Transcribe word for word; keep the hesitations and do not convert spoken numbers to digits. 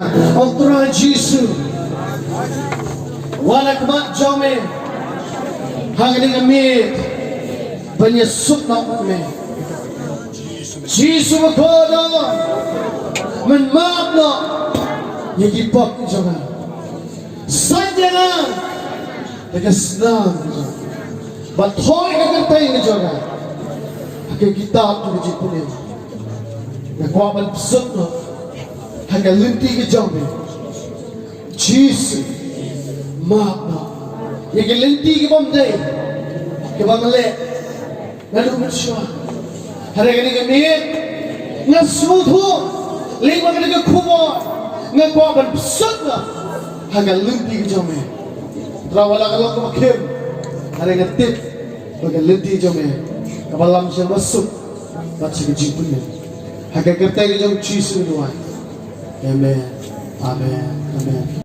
Ong Trai Jisu, wan ha khmat jong me ha kane ka miet ban ïasuk noh bad me. Jisu ba kordor, men map noh ïa ki pop jong nga. Sait ïa nga da ka snam ka jong nga, bad thoh ïa ka kyrteng ka jong nga ha ka kitab ka jingpynim. Nga kwah ban pynsuk noh ha ka lynti ka jong me. Jisu, map noh ïa ki lynti ki bym dei, ki bym leh. Nga duh mynshuwa ha kane ka miet, nga sngewthuh lei ba kane ka khubor nga kwah ban pynsuk noh ha ka lynti ka jong me. Trai, wat la ka long kaba khim, hynrei nga tip ba ka lynti jong me kaba lam sha ka suk bad sha ka jingpynim. Ha ka kyrteng ka jong Jisu nga duwai. Amen. Amen. Amen.